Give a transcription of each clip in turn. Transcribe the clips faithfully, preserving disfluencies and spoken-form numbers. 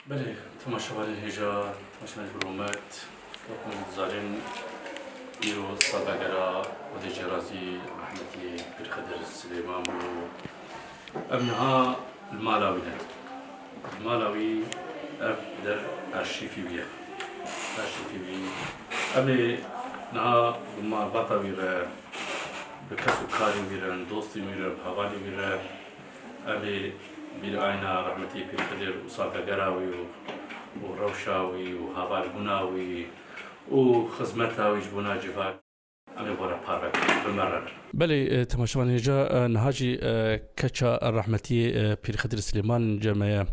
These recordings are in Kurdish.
Belê, temaşevanên hêja, temaşevanên bi hurmet, wek hûn dizanin, îro salvegera Xwedê jê razî rehmetî Pîr Xidir Silêman bû. Em niha li mala wî ne. Li mala wî ev der arşîfî wî ye. Arşîfî wî. Em ê niha bi malbata wî re, bi kes û karên wî re, dostên wî re, bi hevalên wî re, em ê bîr ayna rehmetî Pîr Xidir û salvegera wî û, û rewşa wî û hevalbûna wî û xizmeta wî ji bona civak, em ê bo re parve bikin, bi me re bin. Belê, e, temaşevanên hêja, e, niha jî, e, keça rehmetî, e, Pîr Xidir Silêman cem me ye.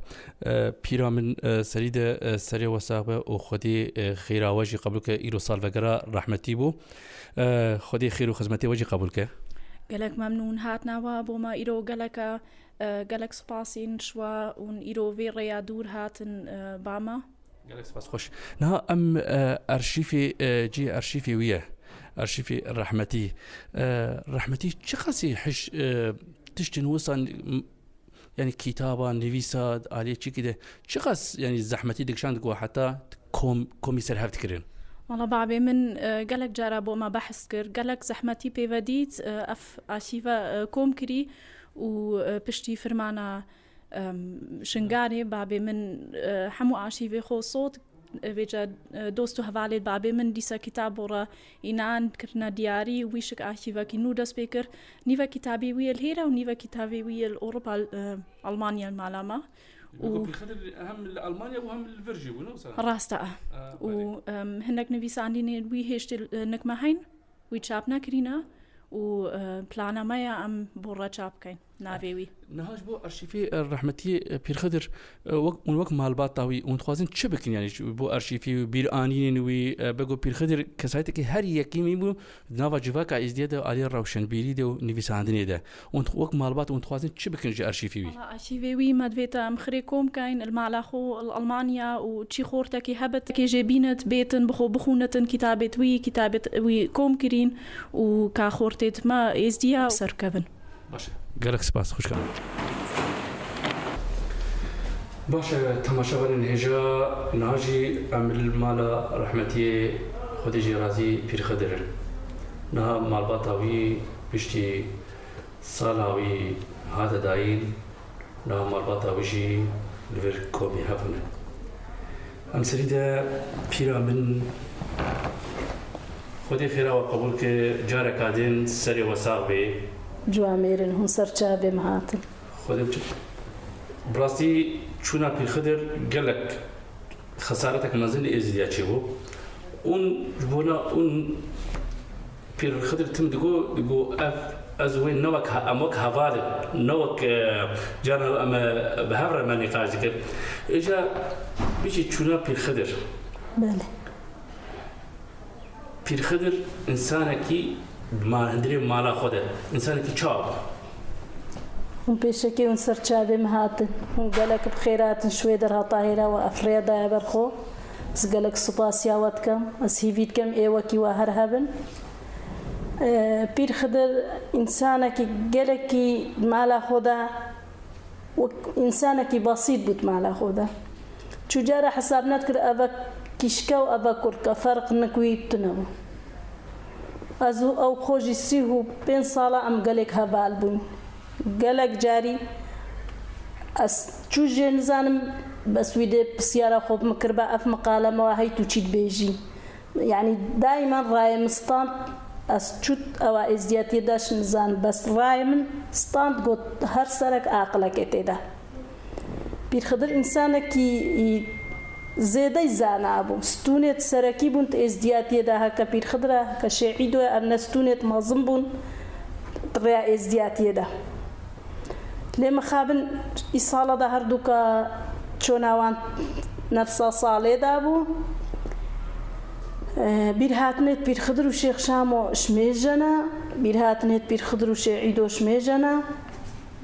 E, pîra min, e, serî de, e, serê we sax be û Xwedê, e, xêra we jî qebûl ke, îro salvegera rehmetî bû. E, Xwedê xêr û xizmetê we jî qebûl ke. Gelek memnûn hatina we bo me îro gelek e. E, gelek spasîn ji we hûn îro vê rêya dûr hatin, e, ba me. Gelek spas, xweş. Niha em, e, arşîfê, e, cihê arşîfê wî ye. Arşîfê rehmetî. E, rehmetî çiqasî hiş, e, tiştên wisa, m-, yanî kitaba, nivîsa, aliyê çikî de çiqas, yanî zehmetî dikişand ku heta kom-, komî ser hev dikirin? Wala babê min, e, gelek cara bo me behs kir. Gelek zehmetî pê ve dît, e, ev arşîve, e, kom kirî û, e, piştî firmana, em, Şingalê, babê min, e, hemû arşîvê xwe sot, e, vêca, e, dost û hevalê babê min dîsa kitab bo re înan kirine diyarî û wî şik arşîvekî nû dest pê kir. Nîve kitabê wî yê li hêre û nîve kitabê wî yê li Ewropa, e, Almanya li mala me. Û Pîr Xidir hem li Almanya bû hem li vir jî bû, ne wisa? Rast e. A, Û, belê. Em, hinek nivîsandînên wî hêştî, e, nik me heyn. Wî çap nekirîne û, e, plana me ye em bo re çap bikeyn navê wî. Niha ji bo arşîfê, e, rehmetî, e, Pîr Xidir, e, wek, hûn wek malbata wî, hûn dixwazin çi bikin, yanî ji bo arşîfê wî, bîranînên wî, e, bego Pîr Xidir kesayetekî her yekîmî bû di nava civaka Êzidiyê de, aliyê rewşenbîrî de û nivîsandinê de. Hûn wek malbat hûn dixwazin çi bikin ji arşîfê wî? Wala arşîvê wî me divêt em xirê kom keyn, li mala xwe, li Almanya û çi xortekî hebit, kê jê bînit, bêtin, bi xwe bixûnitin, kitabêt wî, kitabêt wî kom kirîn û ka xortêt me êzdiya ser kevin. Baş e. Gelek spas, xwişka. Baş e, temaşevanên hêja, niha jî em li mala rehmetiyê Xwedê jê razî Pîr Xidir in. Niha malbata wî piştî sala wî hate dayîn, niha malbata wî jî li vir komî hev ne. Em serî de pîra min, Xwedê xêra we qebûl ke, careka din serê we sax bê. Ciwamêrin hûn ser çavê min hatin. Xwedê biçe. Bi rastî çûna Pîr Xidir gelek xesaretek mezin li Êzidiya çêbû. Ûn ji bona ûn Pîr Xidir tim digo, digo ev, ez wê ne wek he-, em wek heval in, ne wek, e, carna em, e, bi hev re me nîqaş dikir. Îja biçî çûna Pîr Xidir. Belê. Pîr Xidir însanekî ma-, hundirê mala xwe de, însanekî çawa bû? Hûn pêşekê hûn ser çavê min hatin. Hûn gelek bi xêr hatin, ji wê derha ta hêra we ev rêya daye ber xwe. Ez gelek supasiya we dikim. Ez hîvî dikim ê wekî we her hebin. Ee, Pîr Xidir însanekî gelekî mala xwe de wek însanekî besît bû di mala xwe de. Çû cara hesab nedikir eve kîşke û eve kurke, ferq nik wî tune bû. Ez û ew xwe jî sîh û pênc sala em gelek heval bûn. Gelek carî ez çû jê nizanim, bes wî dê pisyara xwe bi min kiriba, ev miqale me wa hey tu çî dibêjî? Yanî daîman rayê min stand, ez çût ewa êzdiyatiyê de şim nizan, bes rayê min stand got her serek aqilekê tê de. Pîr Xidir însanekî zêdey zana bû. Stûnêt serekî bûn di êzdiyatiyê de, heke Pîr Xidir e, heke Şêh Îdo ye, ev ne stûnêt mezin bûn di rêya êzdiyatiyê de. Lê mixabin îsala de herduka çona wan nefsa salê de bû. E, bîrhatinêt Pîr Xidir û Şêx Şamo şimêje ne, bîrhatinêt Pîr Xidir û Şêh Îdo şimêje ne.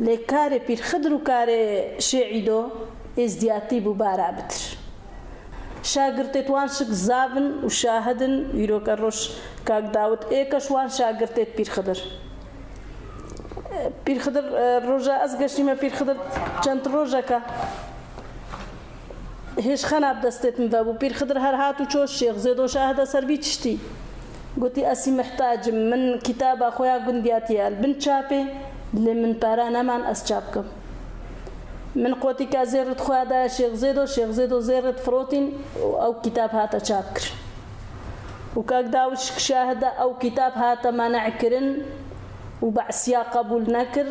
Lê karê Pîr Xidir û karê Şêh Îdo êzdiyatî bû bara bitir. Şagirtêt wan şik zav in û şahid in, îroke roj kak Dawid êke ji wan şagirtêt Pîr Xidir. Pîr Xidir, e, roja ez geştîme Pîr Xidir çend rojeke. hêşxena bi destê min vebû. Pîr Xidir her hat û çû, Şêx Zêdo şahide ser vî tiştî. Gotî, "Ez î mihtac im, min kitaba xwe ya gundiyatiyê ya li bin çapê, lê min para neman ez çap kim." Min qotîka zêrit xwe ya daye Şêx Zêdo, Şêx Zêdo zêrit firotîn û ew kitab hate çap kirin. Û kak Dawişk şahide ew kitab hate men'kirin û Be'siya qebûl nekir,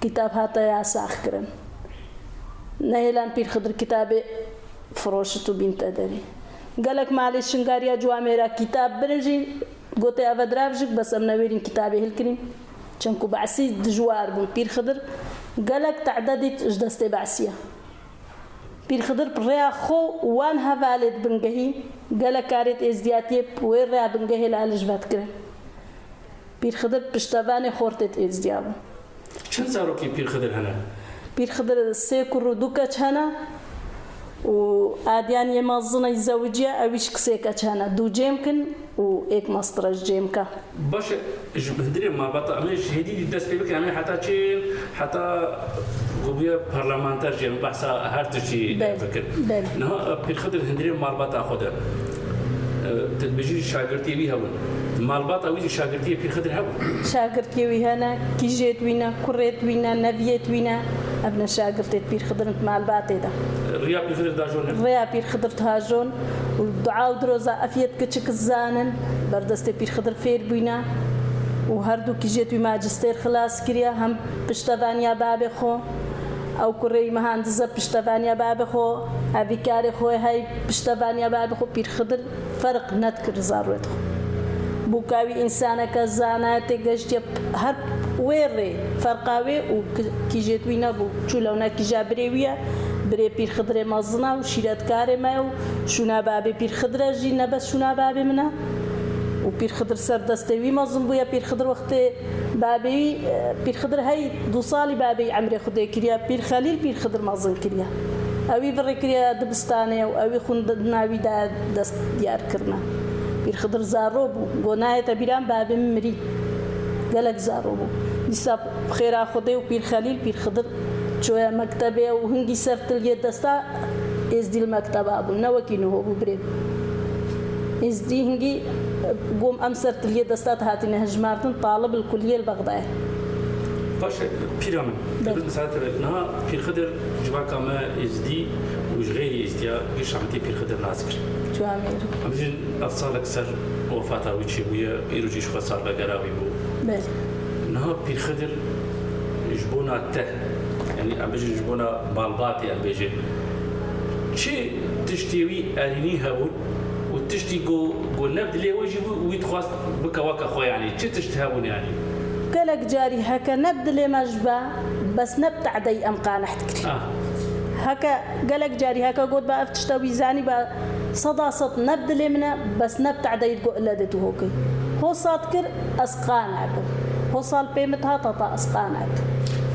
kitab hate yasaxkirin. Nehêlan Pîr Xidir kitabê firoşit û bînte derê. Gelek malê Şingariya Ciwamêra kitab birin jî, gote, "Eve diravjik, bes em newêrîn kitabê hilkirîn." Çenku Be'sî dijwar bûn. Pîr Xidir gelek te'de dît ji destê Be'siya. Pîr Xidir bi rêya xwe û wan hevalê di bingehî, gelek karê di êzdiyatiyê bi wê rêya bingehê li alî ji ve dikirin. Pîr Xidir piştevanê xortê di êzdiya bû. Çend zarokên Pîr Xidir hene? Pîr Xidir sê kur û du keç hene û adiyan yê mezin e zewiciye, ewî jî sê keç hene. Du cêmk in û êk mestir e ji cêmka. Baş e, ji hundirê malbata em ê ji hêdî dest pê bikin, em ê heta çi, heta ku bûye parlamenter jî em behsa her tiştî Belê, bikin. Belê. Niha, e, Pîr Xidir hundirê malbata xwe de, e, tu dibêjî şagirtê wî hebûn. Malbata wî jî şagirtiyê Pîr Xidir hebû. Şagirtiyê wî hene, kîjêt wî ne, kurêt wî ne, neviyêt wî ne. Ev ne şagirtêt Pîr Xidir in di malbatê de. Riya Pîr Xidir dajon e. Rêya Pîr Xidir dihajon û dua û diroza efiyet kiçik zanin, berdestê Pîr Xidir fêr bûyne û her du kîjêt wî majistêr xilas kiriye, hem piştevaniya babê xwe, ew kurê wî mihandiz e, piştevaniya babê xwe, evî karê xwe hey piştevaniya babê xwe. Pîr Xidir ferq nedikir zarwêt xwe. Bûka wî însaneke zana ye, têgeştiye her wê rê, ferqa wê û ki-, kîjêt wî nebû. Çû lewna kîja birê wî ye, birê Pîr Xidirê mezin e û şîretkarê me ye û şûna babê Pîr Xidir e jî ne bes şûna babê min e. Û Pîr Xidir ser destê wî mezin bûye. Pîr Xidir wextê babê wî, e, Pîr Xidir hey du salî babê wî emrê xwe dê kiriye. Pîr Xelîl Pîr Xidir mezin kiriye. Ew wî virê kiriye dibistanê û ew wî xwendina wî daye dest diyar kirine. Pîr Xidir zaro bû. Got, "Nayête bîran, babê min mirî." Gelek zaro bû. Dîsa bi xêra Xwedê û Pîr Xelîl, Pîr Xidir çûye mektebê û hingî ser tiliyê desta êzdî li mekteba bûn. Ne wekî niho bû birê. Êzdî hingî, e, gom em ser tiliyê desta dihatîne hejmardin, talib li kuliyê li Bexdayê. Baş e, pîra min, Belê. Bi misaade ve, niha Pîr Xidir civaka me êzdî û ji xêrî êzdiya giş rehmetî Pîr Xidir nas kir. Ciwamêr. Em jî ev salek ser wefata wî çêbûye, îro jî ji xwe salvegera wî bû. Belê. Niha Pîr Xidir ji bona te, yanî em bêjin ji bona malbatê em bêjin, çi tiştê wî erînî hebûn û tiştî ku, ku ne bi dilê we jî bû û wî dixwest bike weke xwe, yanî çi tişt hebûn yanî? Gelek carî heke ne bi dilê me jî be, bes ne bi te'deyî em qaneh dikirî. Ah. Heke gelek carî heke got be ev tişta wî zanî be, seda sed ne bi dilê min e, bes ne bi te'deyî digot ile dê tu hokî. Hosa dikir ez qane bim. Hosa li pê min dihat heta ez qane bim.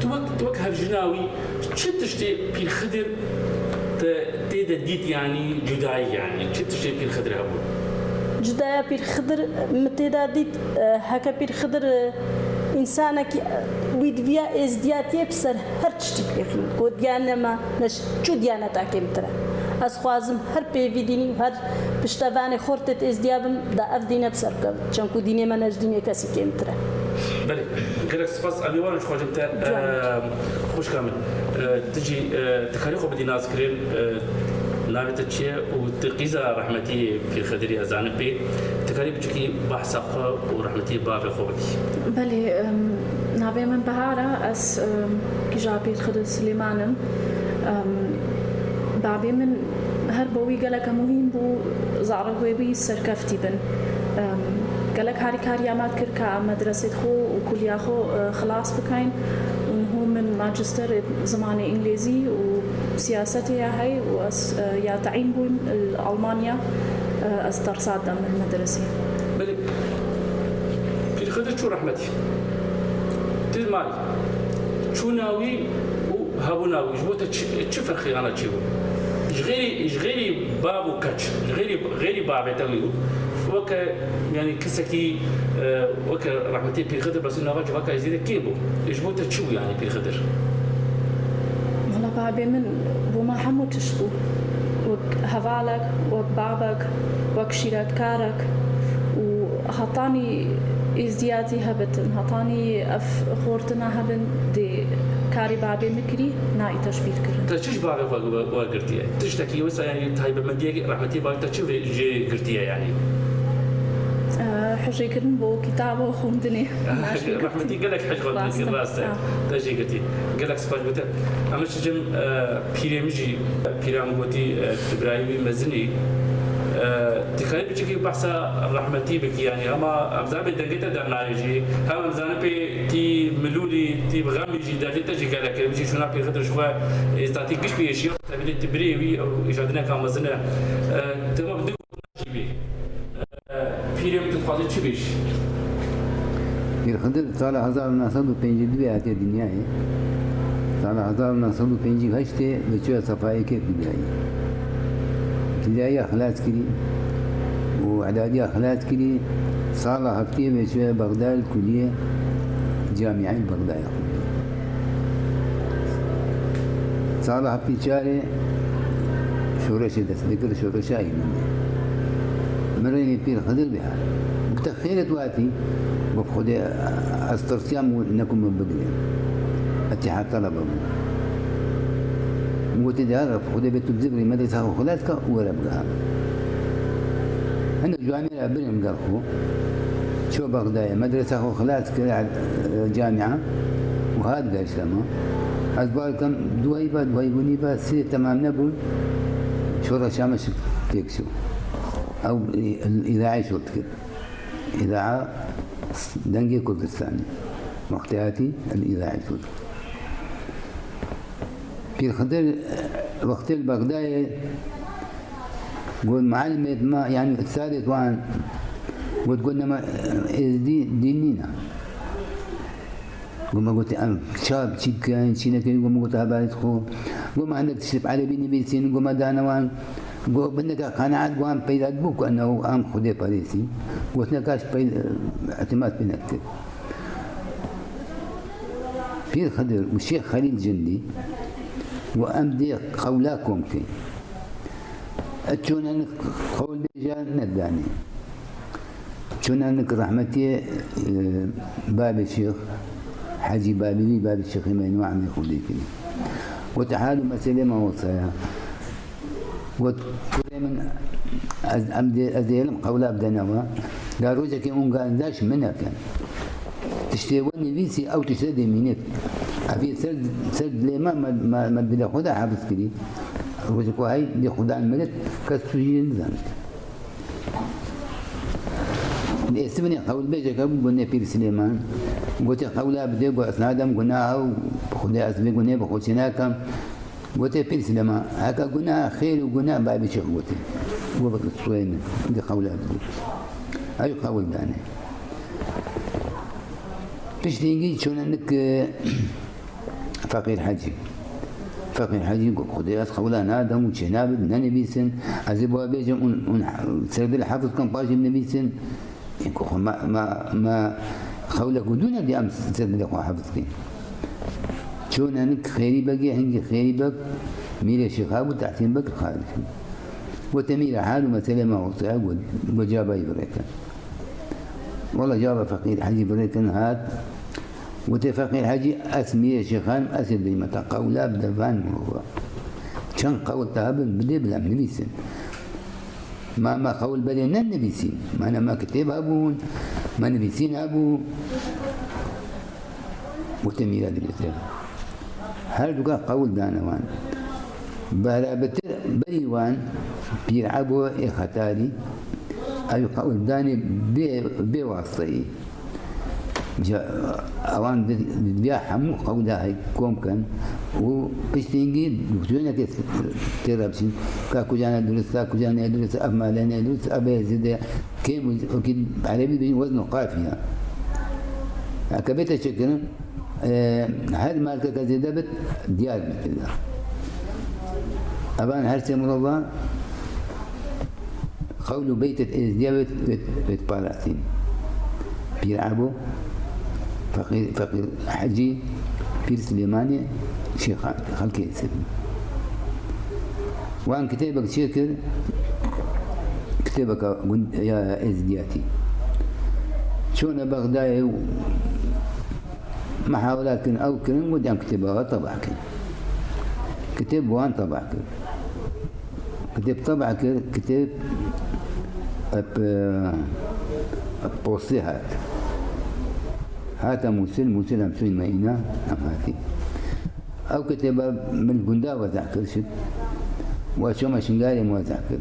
Tu wek, tu wek hevjina wî çi tiştê Pîr Xidir te tê de dît, yanî cudayî, yanî çi tiştê Pîr Xidir hebû? Cudaya Pîr Xidir min tê de dît, e, heke Pîr Xidir, e, însanekî, e, wî diviya êzdiyatiyê bi ser her tiştî pêxîn. Ku diyane me, ne çû diyaneta kêmtir e. Ez xwazim her pêvî dînî û her piştevanê xortê êzdiya bim, da ev dîne bi ser bikevin. Çenku dînê me ne ji dînê kesî kêmtir e. Belê, gelek spas. Em ê warin ji xwe jin te, Ciwan. Ehm, xwişka min. Eh, tu jî, eh, tu karî xwe bidî naskirin, eh, navê te çi ye û tu qîza rehmetî Pîr Xidirî ez zanim pê. Tu karî biçûkî behsa xwe û rehmetî bavê xwe bikî. Belê, em, navê min Bihar e, ez, em, kîja Pîr Xidir Silêman im. Em, babê min her bo wî geleke muhîm bû, zarok wê bî serkeftî bin. Em, gelek harîkariya me dikir ka em medresê xwe û kuliya xwe, e, xilas bikeyn. Û niho min majîsterê zimanê îngilîzî û siyasetê ya hey û ez, e, ya teyîn bûm li Almanya, e, ez dersa didim li medresê. Belê, Pîr Xidir çû rehmetî. Tu malî. Çûna wî û hebûna wî ji bo te çi, çi ferqî ana çêbû? Ji xêrî, ji xêrî bav û keç, ji xêrî, xêrî bavê te wî bû. Weke, yanî kesekî, e, weke rehmetî Pîr Xidir, bes nava civaka Êzidê kê bû? Ji bo te çi bû yanî Pîr Xidir? Wala babê min bo me hemû tişt bû. Wek hevalek, wek babek, wek şîretkarek û hetanî êzdiyatî hebitin, hetanî ev xortina hebin dê karê babê min kirî, nayî teşbîr kirin. Te çi ji bavê xwe we-, wergirtiye? Tiştekî wisa, yanî taybetmendiyekî rehmetî bavê te çi vê-, jê girtiye yanî? Eh, hejêkirin bo kitaba û xwendinê. Rehmetî gelek hej xwe Rast e. Rast e. Ah. Te jê girtî. Gelek spas bo te. Em çi cin, eh, pîrê min jî, pîra min gotî, eh, tu birayê wî mezin î. Eh, tu karî piçekî behsa rehmetî bikî, yanî hema em zanin pê dengê te dernayê jî, hem em zanin pê tî milûlî, tî bi xemî jî, derdê te jî gelek e. Min jî şûna pê Xidir ji xwe êstatî giş pêşiya, tevî tu birê wî, ew îjadineka mezin e. Eh, tu hema bi du Jî bê. Pîrê min tu dixwazî çi bêjî? Pîr Xidir sala hezar û neh sed û pêncî û du hatiye dinyayê. Sala hezar û neh sed û pêncî û heştê ve çûye Sefayê Kêf dinyayê. Îbtidaiya xilas kirî û îdadiya xilas kirî. Sala heftê ve çûye Bexdayê li kuliyê camiyayê Bexdayê xwendî. Sala heftê çarê şoreşê dest pê kir, şoreşa Îmamê. Min rênê Pîr Xidir bihar. Gote, "Xêr e tu hatî?" Got, "Xwedê ez tirsiyam û nekum min bigire. Îtîhad telebe bû." Min gotê, "De Xwedê bê tu bizivirî, medresa xwe xilas ke û were bigiha." Hinek camiyê re birîn gel xwe. Çû Bexdayê, medresa xwe xilas kir, e, camia û hat gehişt dema. Ez bawer dikim, duheyî ve, duheyî û nîv ve, sê temam nebûn, şoreşa me şik têk çû. Ew î-, îdaeyê şort kir. Îdaya Dengê Kurdistanê. Wextê hatî, îdaeyê şort. Pîr Xidir, e, wextê li Bexdayê got, "Muallimê me, yanî, ustadê wan," got, got, "Nema, e, êzdî dîn nîne." Got, "Me got, em ça, çi bikin, çi nekin?" Got, "Me got, hevalê xwe." Got, "Me hinek tiştê bi erebî nivîsîn." Got, "Me dane wan." Got, "Bineke qenaet wan peyda bû ku ene em Xwedê parêzî." Got, "Neka ji pey-, îtimat pê nekir." Pîr Xidir û Şêx Xelîl Cindî û em dê qewla kom kên. Çûne nik qewlbêje nedanî. Çûne nik rehmetiyê, e, babê Şêx Hecî Babîlî, babê Şêxê Meynû, emrê Xwedê kirî. Gote, "Hal û meselê me wisa ye." Got, "Kurê min, ez, em dê, ez dê helim qewla bidene we. La rojekê hûn gandaş min nekin. Tiştê we nivîsî, ew tişte dê mînit. Evî ser, ser dilê me, me, me, me dilê xwe de hefiz kirî. Rojê ku hey dê xudan mirit, kes tu jî nizanit." Êsibinê qewlbêjeke bû, got, "Ne Pîr Silêman." Gotê, "Qewla bidê." Got, "Ez nadem gunaha û Xwedê ez vê gunê bi xwe çê nakim." Gotê, "Pîr Silêman, heke guna xêr û guna babî çêx gotê." Got, "Bike soyê min, di qewla bidî." Ew qewil dane. Piştî hingî çûne nik, e, Feqîr Hecî. Feqîr Hecî got, "Xwedê ez qewla nadim û çênabit, nenivîsin. Ez ê bo we bêjim, hûn, hûn ser dil hefiz kin, paşê binivîsin." Ê ku xwe me, me, me xewlek û dû nedî em ser dilê xwe hefiz kîn. Çûne nik Xêrî Begê, hingî Xêrî Beg, mîrê Şêxa bû, Tehsîn Beg xalî. Gote, "Mîre, hal û meselê me ortaya got, got cabayî birêkin." Wela caba Feqîr Hecî birêkin hat. Gote, "Feqîr Hecî, ez mîrê Şêxan, ez ê bêjime te qewla bide van mirova. Çend qewl te hebin bidê, bila em nivîsin." Ma, ma qewl berê nenivîsîn. Ma ne ma kitêb hebûn, ma nivîsîn hebû. Gote, "Mîra dibêje." Her duka qewl dane wan. Behrabitir berî wan Pîr Ebo ê Xetarî, ew qewl danê bê, bê wasteyî. Ca, ewan di, di diviya hemû qewla hey kom kin û piştî hingî dûrînekê tê re biçin. Ka kuca ne durist e, kuca ne durist e, ev male ne durist e, ev ê zêde kêm û wekî erebî bêjin wezn û qafiye. Heke bête çêkirin, e, her markeke zêde bit diyar bit tê de. Evan her sê mirova Qewl û beytê êzdiya wê, wê, wê parastin. Pîr Ebo, Feqîr, Feqîr Hecî, Pîr Silêmanê, Şêxan, xelkê Êsirî. Wan kitêbek çêkir, kitêbeka gund-, ya Êzidiyatî. Çûne Bexdayê û mehawilat kirin, ew kirin, got, em kitêba we teba kirin. Kitêb bi wan teba kir. Kitêb teba kir, kitêb ep, ep postê hat. Hate Mûsil, Mûsil em çûn me îna, em hatî. Ew kitêba min gunda weza kir şik. Wa çoma Şingalê min weza kir.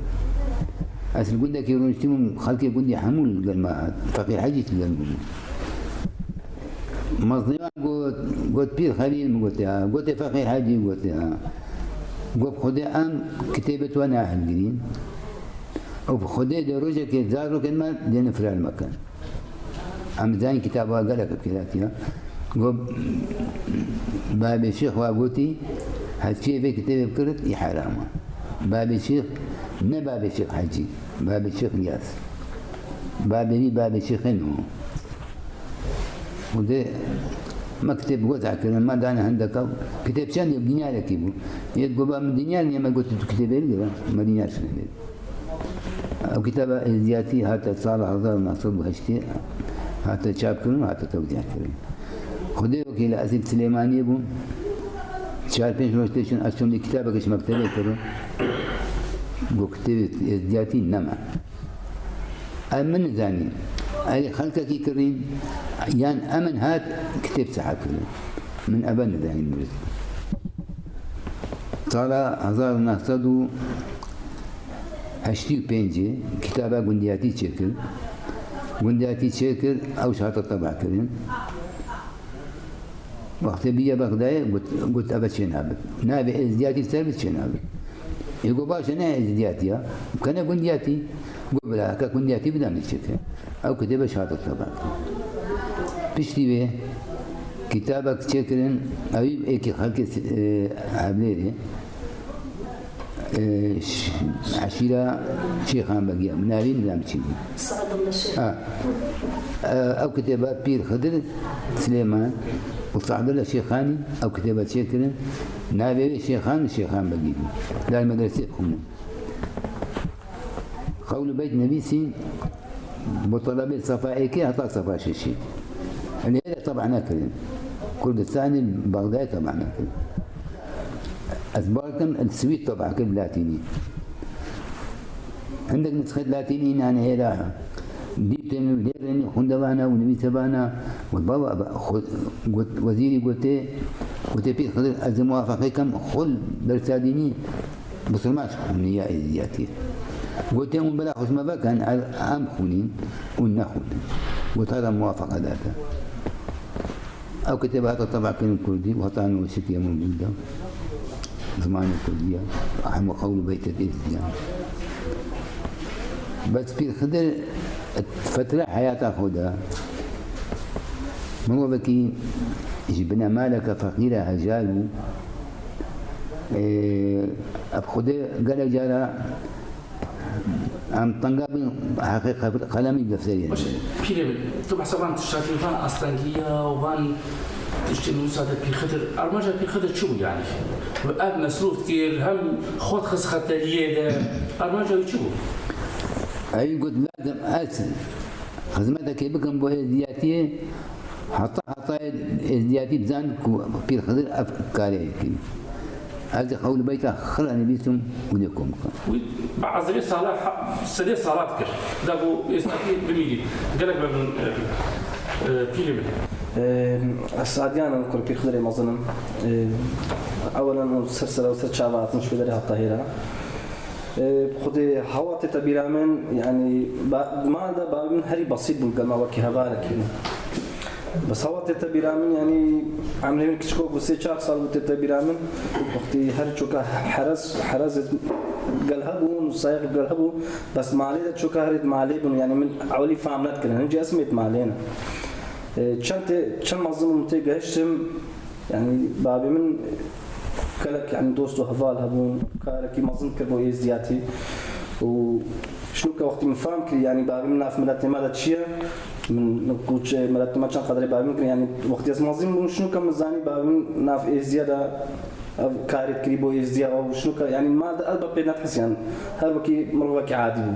Ez li gundekî rûniştî bûm, xelkê gundî hemû li gel me hat. Feqîr Hecî li gel min bû. Mezniyan got, got, Pîr Xelîl min gotiye ha. Gotiye Feqîr Hecî gotiye ha. Got, Xwedê em kitêbê tu nahilgirîn. Û bi Xwedê dê rojekê zarokên me dêne firar me kin. Em dizanin kitaba gelek bi kêlatiya. Got, Babê Şêx wa gotî, hezkê vê kitêbê bikirit, î heram e. Babê Şêx, ne Babê Şêx Hecî, Babê Şêx Îlyas. Babê wî Babê Şêxê nû. Û dê me kitêb weza kirin, me dane hindeka. Kitêb çend dînarekî bû. Yê got, Ba min dînar niye, me got, Tu kitêbê bigire, me dînar şine. Ew kitaba Êzidiyatî hate sala hezar û neh sed û heştê hate çapkirin û hate tewzîa kirin. Xwedê wekîl, ez ê Silêmaniyê bûm. Çar pênc roj tê çûn, ez çûm dî kitabek ji mektebê kirin. Got, Kitêbê Êzidiyatî ne me. Em min nizanî. Erê xelkekî kirîn, yan em in hat kitêb seheb kirin. Min eve nizanî dirist. Sala hezar û neh sed û heştê û pêncê kitaba gundiyatî çêkir. Gundiyatî çêkir, ew ji hate teba kirin. Wextê bîye Bexdayê, got, got, Eve çênabe. Navê Êzidiyatî ser bi çênabe. Ê got, Baş e, ne Êzidiyatî ya. Bikene gundiyatî. Got, Bila, heke gundiyatî bida min çêke. Ew kitêbe ji hate teba. Piştî vê kitabek çêkirin, ew êkî xelkê, e, Hevlêrê. E, ş-, eşîra Şêxan Begî ya. Min navê nizam çi bû. Saad Abdullah Şêx. Ha. E, ew kitêba Pîr Xidir Silêman û Saad Abdullah Şêxanî ew kitêba çêkirin. Navê wê Şêxan û Şêxan Begî bû. Lal medresê xwînin. Qewl û beyt nivîsîn, bo telebê sefa êkê heta sefa şeşê. Lê hêre teba nekirin. Kurdistanê, Bexdayê teba nekirin. Ez bar dikim, li Swîd teba kir bi latînî. Hindek nisxet latînî înan hêra dîtin û lêrên xwendevana û nivîsevana. Got, Baba, xwe, got, wezîrî gotê, gotê, Pîr Xidir, ez ê muwafaqê kem, xwe li dersa dînî Bisilman ji xwîniya Êzidiyatî. Gotê, hûn bila xwe ji me vekin, em, em xwînîn, hûn nexwînin. Got, hata muwafaqa date. Ew kitêbe hate teba kirin kurdî û heta nû şikê min bû de. Zimanê kurdî ye. Hemû qewl û beytê Êzidiyan. Bes Pîr Xidir fetre heyata xwe de mirovekî ji binemaleke feqîra hejar bû. Ê, ev Xwedê gelek cara em tenga bin heqê qe-, qelemî defterê. Baş e, pîrê min, tu behsa van tişta kir, van astengiya û van tiştên wisa de Pîr Xidir. Armanca Pîr Xidir çi bû yani? Ev mesrûf dikir, hem xwe dixist xeteriyê de. Armanca wî çi bû? Ew got, lazim ez xizmetekê bikim bo êzdiyatiyê. Heta, heta êzdiyatî bizan ku Pîr Xidir ev karê kir. Ez ê qewl beyta xira nivîsim û dê kom bikim. Wî bi ezrê sala, ha-, sedê sala dikir. Da ku êzdiyatî bimînî. Gelek memnun, e, e, pîrê min. E, ez Sadiyan im, kur Pîr Xidirê mezin im. E, ewelen hûn ser sera û ser çava hatin ji wê derê heta hêra. E, Xwedê hewa tête bîra min, yanî, ba-, di mala de bavê min herî besît bû, gel me wekî hevalekî bû. Bes hewa tête bîra min, yanî, emrê min kiçik bû, sê çar sal bû tête bîra min. Wextî her çoka herez, herez gel hebûn, sayek gel hebû, bes malê de çoka herê di malê bûn, yanî, min ewilî fam nedikirin, hincî ez mê di malê ne. E, çend tê, çend mezin bûm tê gehiştim, Yanî, babê min gelek, yanî, dost û heval hebûn, karekî mezin kir bo êzdiyatî. Û şûnke wextî min fam kir, yanî, babê min nav miletê me de çi ye, min, min ku çi miletê me çend qederê babê min kir, yanî, wextî ez mezin bûm, şûnke min zanî babê min nav êzdiya de Ev karê kirî bo êzdiya, ew şinoka, yanî mal de elbet pê nedihisiyan. Her wekî mirovekî adî bû.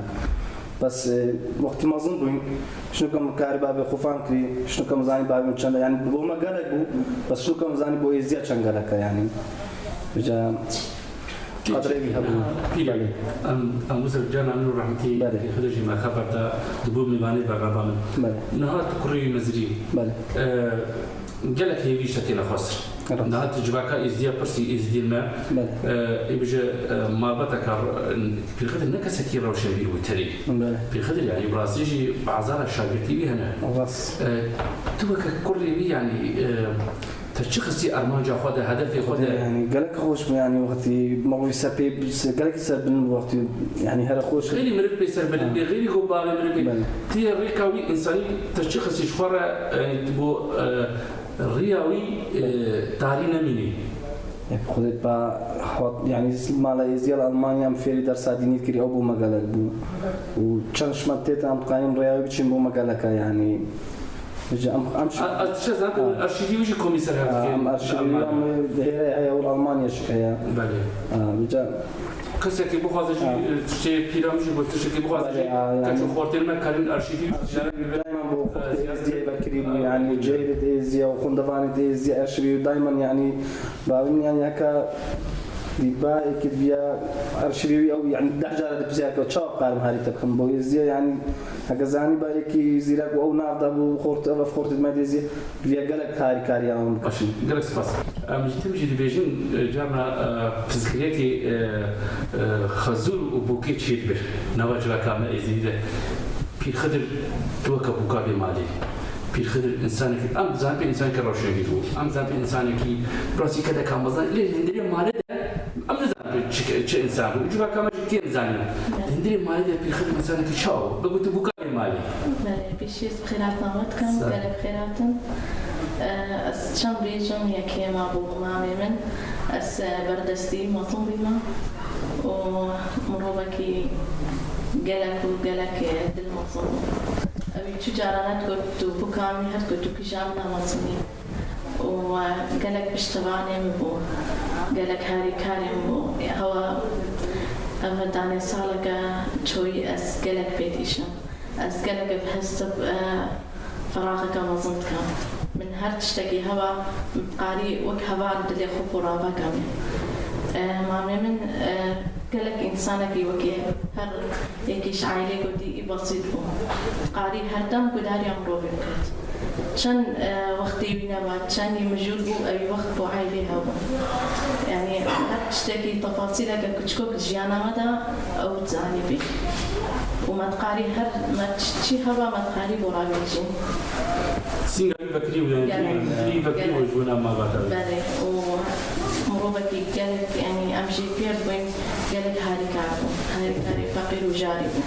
Bes, e, wextî mezin bûyn, şinoka min karê bavê xwe fam kirî, şinoka min zanî bavê min çend e, yanî bo me gelek bû, bes şinoka min zanî bo êzdiya çend gelek e, yanî. Vêca qedrê wî hebû. Pîrê, belê. Em, em wisa carna min û rehmetî Belê. Xwedê jî me xeber da, dibû mêvanê bernama min. Belê. Niha tu kurê wî mezirî. Belê. E, Gelek hêvî ji te têne xwestin. Rast. Niha tu civaka êzdiya pirsî êzdiyên me, Belê. e, ê bije, e, mabeteka, e, Pîrxedir ne kesekî rewşenbîr bû terî. Belê. Pîrxedir, yanî, bi rastî jî bazara şagirtî wî hene. Rast. E, tu weke kurê wî, yanî, e, te çi xistî armanca xwe de, hedefê xwe de? Yanî, gelek xweş bû, yanî, wextî mewî ser pê, gelekî ser bin bû wextî, yanî, here xweş. Xeylî meriv pê ser bin Ha. bê, xeylî ku bavê meriv bê. Belê. Tê rêka wî însanî te çi xistî ji xwe re, e, bo, e, riya wî, e, tarî nemînî? E, xwedê pa hot, yanî mala êzdiya li Almanya em fêrî dersa dînî kirî, ew bo me gelek bû. Û çend ji me tête em diqanin rêya wî biçin bo me gelek e, yanî. Vêca em, em şi- A, a, tişe zaten Ha. arşîvî wî jî komî ser hev Ha, dike. em arşîvî Almanya. Em hêre heye û Almanya şik heye. Belê. Ha, vêca Kesekî bixwaze jî, Ha. e, tiştê pîra min jî got, tiştekî bixwaze Belê, jî ha, keç û yanî xortên me karin arşîvî wî Arşîvî ziyaret bikin. dayman bo xortê êzdiya ve kirî bû, yanî cêrê de êzdiya û xwendevane de êzdiya arşîvî wî dayman, yanî bavê min, yanî heka dîba êkê diya arşîvî wî ew, yanî deh cara dipirsîya ke çawa karim harî te bikim bo êzdiya, yanî heke zanî ba êkî zîrek û ew nav da bû xort, ev, ev xortê me de êzdiya. Vêya gelek harîkariya wan bike. Baş, gelek spas. Em ji tim jî dibêjin, e, carna, e, pirsgirêkê, e, e, xezûr û bûkê çêdibir. Nava civaka me êzidî de Pîr Xidir tu weke bûka vê malê. Pîr Xidir însanekî, em dizanin pê însanekî rewşenbîr bû. Em dizanin pê însanekî rastî kedeka mezin, lê li hundirê malê de em nizanin pê çi, çi însan bû. Civaka me jî kêm zanîn. Li hundirê malê de Pîr Xidir însanekî çawa bû? Bigotî bûka vê malê. Belê, pêşî ez bi xêr hatina we dikim, Sağ ol. Gelek bi xêr hatin. E, ez çend bêjim, yekê me bû mamê min. Ez, e, berdestî mezin bîme û mirovekî gelek û gelek, e, dil mezin bû. Ew ê çi cara nedigot tu bûka min, her digot tu kîja min e, mezin î. Û, e, gelek piştevanê min bû, gelek harîkarê min bû. Hewa ev danê saleke çoyî ez gelek pê dîşim. Ez gelek bi hestib, e, feraxeke mezin dikim. Min her tiştekî heba, min qarî wek heval dilê xwe pû ravekemê. E, mamê min, e, gelek însanekî wekî her yekî ji aîlê gotî î besît bû. Qarî her dem guhdariya mirovê biket. Çend, e, wextê wî neba, çend yî mijûl bû, ew wext bo aîlê hebû. Yanî her tiştekî, tefasîleke kuçikok di jiyana me de ew dizanîbî. Û me diqarî her me çi, çi heba me diqarî bo ravêjîn. Sînga wî vekirî bû, yanî Gelek. Wî vekirî bû Gelek. Ji bona mava te. Belê. Û mirovekî gelek, yanî em jê pêr bûyn, gelek harîkar bû. Harîkarê feqîr û jarî bû.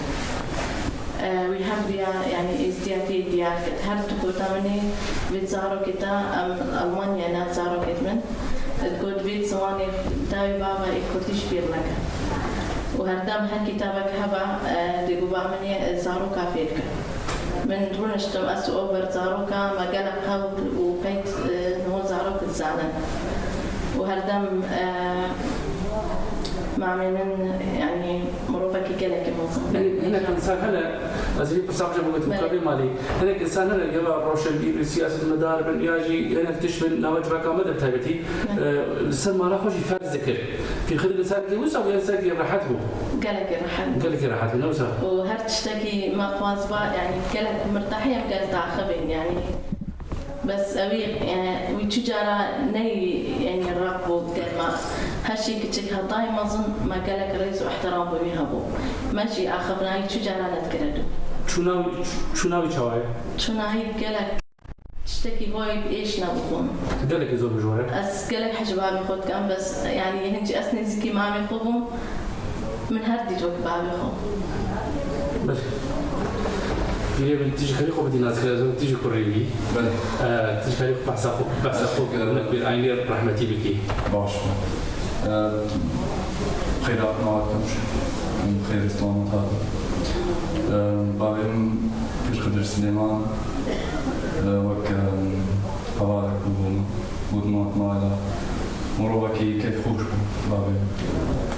E, wî hem riya, yanî êzdiyatiyê diyar kir. Her tu gota min ê vê zarokê te, em Almanya ne zarokê min. Digot vê ziwanê dawî bava ê kurdî ji bîr neke. Û herdem her kitabek heba, e, dê got ba min ê zaroka fêr ke. Min rûniştim, ez û ew ber zaroka me gelek hewl û qeyd, e, niho zarok dizanin. Û herdem, e, mamê min, yanî mirovekî gelekî mezin. Yanî hinek însan hene, ez ê pirsa xwe ji bo Belê. Mukabê malî. Hinek însan hene, ya rewşenbîr bin, siyasetmedar bin, ya jî hinek tişt bin, nava civaka me de bi taybetî, Belê. e, li ser mala xwe jî ferz dikir. Pîrxidî însanekî wisa bû, ya însanekî rehet bû? Gelekî rehet. Gelekî rehet bû, ne wisa? Û her tiştekî me xwaz ba, yanî gelek mirtehî em gel taxibên, yanî Bes ewî, e, wî çi cara neyî, yanî req bû germa. Her şey kiçik hetayî mezin me gelek rêz û ihtiram bi wî hebû. Me jî axifnayî çi cara nedikire dû. Çûna wî, çûna wî çawa ye? Çûna wî gelek tiştekî wayî bi êş nebûbûn. Gelekî zor bi ji we re? Ez gelek hej bavê xwe dikim, bes, yanî, hincî ez nêzîkî mamê xwe bûm. Min her dît wek bavê xwe. Belê. Pîrê min, tu jî xêrê xwe bidî nas kir, ez tu jî kurê wî. Belê. E, tu jî xêrê xwe behsa xwe, behsa xwe Teşekkür ederim. Min bir aynı rehmetî bikî. Baş. E, xêra nava dikim. Xêr selamet hatin. E, bavê min Pîr Xidir Silêman, e, wek, e, hevalek bû bo min. Got min wek mala. Mirovekî keyfxweş bû bavê min.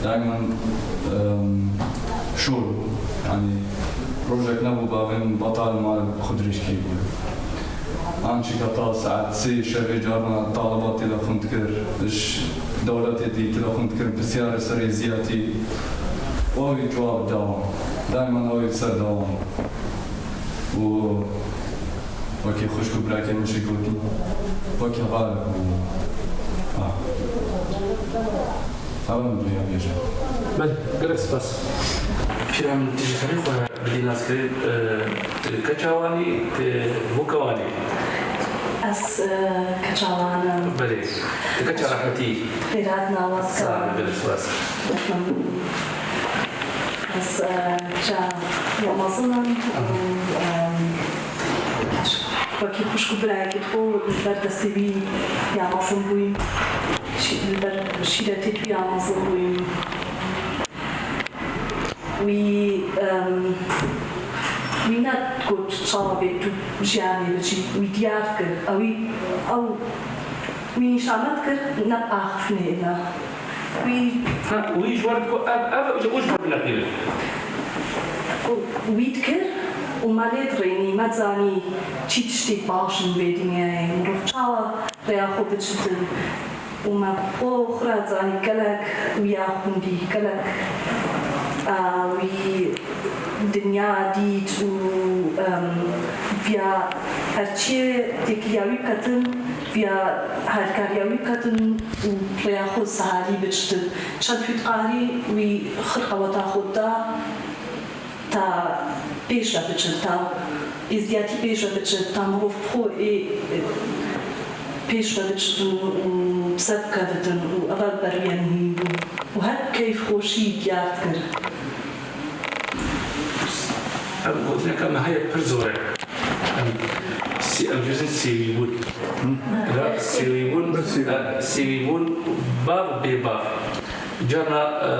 Daimen, em, şol bû. Yanî rojek nebû bavê min betal mal xwe dirêj kiribû. An çika ta saet sê şevê carna taliba telefon dikir, ji dewletê dî telefon dikir, pisyarê serê ziyatî. Û wî cewab dawam. Daimen ew ê li ser dawam. Û wekî xwişk û birakê min jî gotî, wekî xalek û, ah. Ew min dinya bêje. Belê, gelek spas. Pîra min, tu ji xelê xwe bidî naskirin, e, tu keça wan î, tu boka wan î? Ez, e, keça wan im. Belê. Tu keça rehmetî yî? Xêr hatina, waz. Sağ ol, gelek spas. Ez, e, keça ya mezin im û, e, wekî xwişk û birayekî xwe li ber destê wî ya mezin bûyî. Şî-, li ber şîretê wî ya mezin bûyî. Wî, em, wî negot çawa bê tu jiyanê biçî, wî diyar kir. Ewî, ew, wî nîşan nedikir, ne axiftinê ne. Wî Ha, wî ji wer digot, ev, ev, ji, û ji ber neqîne. Û wî dikir û me lê dirênî, me dizanî çi tiştê baş in vê dinyayê. Mirov çawa rêya xwe biçitin. Û me xwe xwe re zanî gelek wî ya xwendî, gelek, a, wî dinya dît û, em, viya herçiyê têkiliya wî ketin, viya harîkariya wî ketin û rêya xwe siharî biçitin. Çend wî diqarî wî xir qeweta xwe da, ta pêş ve biçin, ta êzdiyatî pêş ve biçin, ta mirov bi xwe ê, ê, pêş ve biçin û bi ser bikevitin û ev ber wî muhîm bû û her keyfxweşî diyar dikir. Ev gotineke me heye pir zor e. Em sê-, em dibêjin sêwîbûn. Hı? Ra-, sêwîbûn, Bi sêwî. e, sêwîbûn, bav bê bav. Carna, e,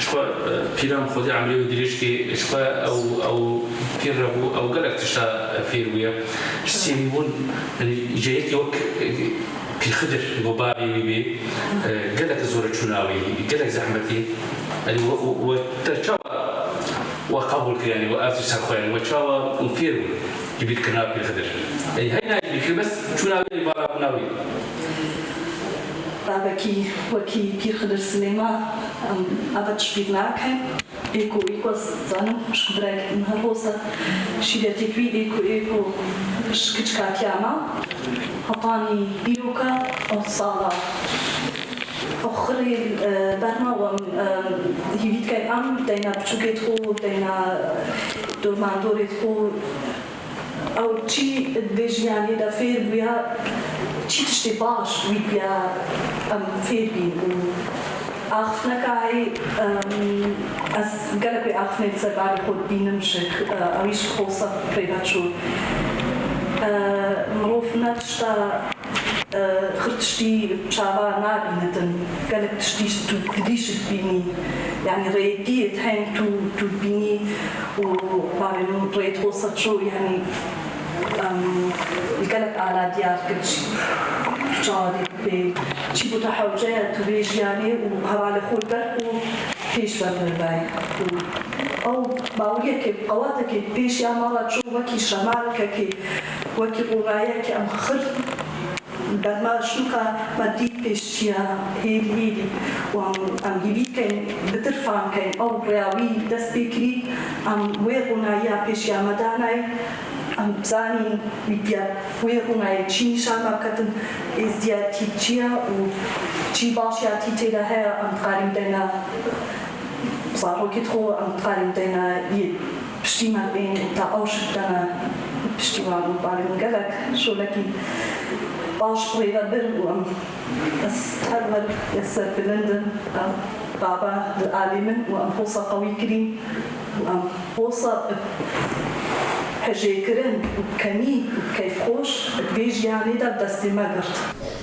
ji xwe, e, pîran Xwedê emrê wî dirêj kê, ji xwe ew, ew pîr re bû, ew gelek tişta fêr bûye. Sêwîbûn, yanî ji yekê wek, e, Pîr Xidir, ku bavê wî bê, e, gelek zor e çûna wî, gelek zehmet e. Yanî we, we, we te çawa we qebûl kir, yanî we ev tişt ser xwe, yanî we çawa hûn fêr bûn ji bîrkirina Pîr Xidir? Yanî heyna ji bîr kir, bes çûna wî, yanî balabûna wî. Babekî wekî Pîr Xidir Silêman, em, eve tişt bîr nakin. Êko êko ez zanim, ji birek min her hosa şîretê wî êko êko ji kiçkatiya me hetanî îroka ew sala. Ew xirê, e, berma wan, e, hîvî dike em deyna piçûkê xwe, deyna dormandorê xwe, Ew çi di vê jiyanê de fêr bûya, çi tiştê baş wî diya em fêr bîn û axiftineka heyî, em, ez gelek wê axiftinê li ser bavê xwe dibînim şik, e, ewî ji xwe sed pê ve çû. E, mirov ne tişta, e, xir tiştî çava nabînitin. Gelek tiştî tu didî şik bînî. Yanî rêdiyê heyî tu, tu dibînî. û bavê min rêt hosa çû, yanî, em, gelek ala diyar kir çi, çawa dê pê, çi bû te hewce ye tu vê jiyanê û hevalê xwe li ber û pêş ve birivay. Û ew bawiyekê, qewatekê pêşiya mala çû wekî şemalkekê, wekî ronayekê em xir Berma şûka me dît pêşiya hêdî hêdî û em, em hîvî dikeyn, bitir fam keyn ew rêya wî dest pê kirî, em wê ronayiya pêşiya me danayî, em bizanîn wî diya wê ronayê çi nîşan me biketin, êzdiyatî çi ye û çi başiyatî tê de heye, em dikarîn deyna zarokê xwe, em dikarîn deyna yê piştî me bên û ta ew şik dene piştî wan û bavê min gelek şolekî baş bi rê ve bir û em, ez her wer ya serbilind im, em baba li alî min û em hosa qewî kirîn û em hosa bi hejêkirin û bi kenî û bi keyfxweş di vê jiyanê de bi destê me girt.